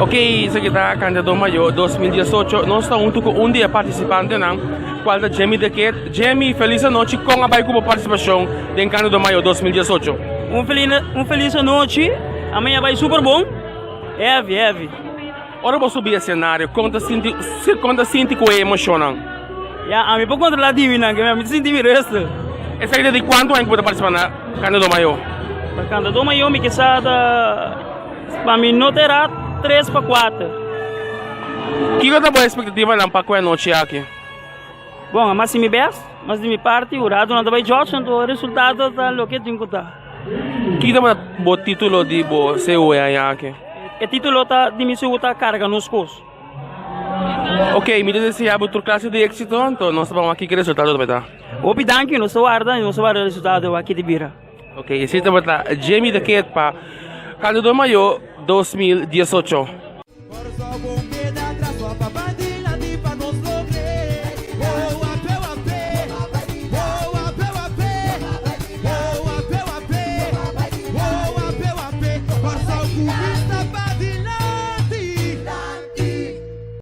Ok, esaki ta Cantador Mayor 2018. Nos ta hunto cu un di e participantenan, cual ta Jamie de Ket. Jamie, feliz anochi. Con a bay cu bo participacion den Cantador Mayor 2018? Un feliz, un feliz anochi. A mi a bay super bon. Heavy, heavy. Ora bo subi escenario, con ta sinti, con ta sinti cu e emocionnan? Ya, a mi por controla di mi nan, que mi ta sinti mi rustig. Esaki ta di cuanto aña cu bo ta participa na Cantador Mayor? Pa Cantador Mayor mi kisa ta, pa mi no ta era tres pa cuater. Kico ta bo expectativanan pa cu e anochi aki? Bon, a mas di mi best, mas di mi parti, hurado nan ta bay judge, anto e resultado ta loke tin cu ta. Kiko tabata bo titulo di bo CU e aña aki? E titulo ta di mi CU ta Carga Nos Cos. Ok, mi ta desea bo tur clase di exito, anto nos ta ban wak kiko e resultado ta beta. Hopi danki, nos ta warda y nos ta warda e resultado wak ki ta bira. Ok, esei tabata Jamie de Ket pa Cantador Mayor 2018.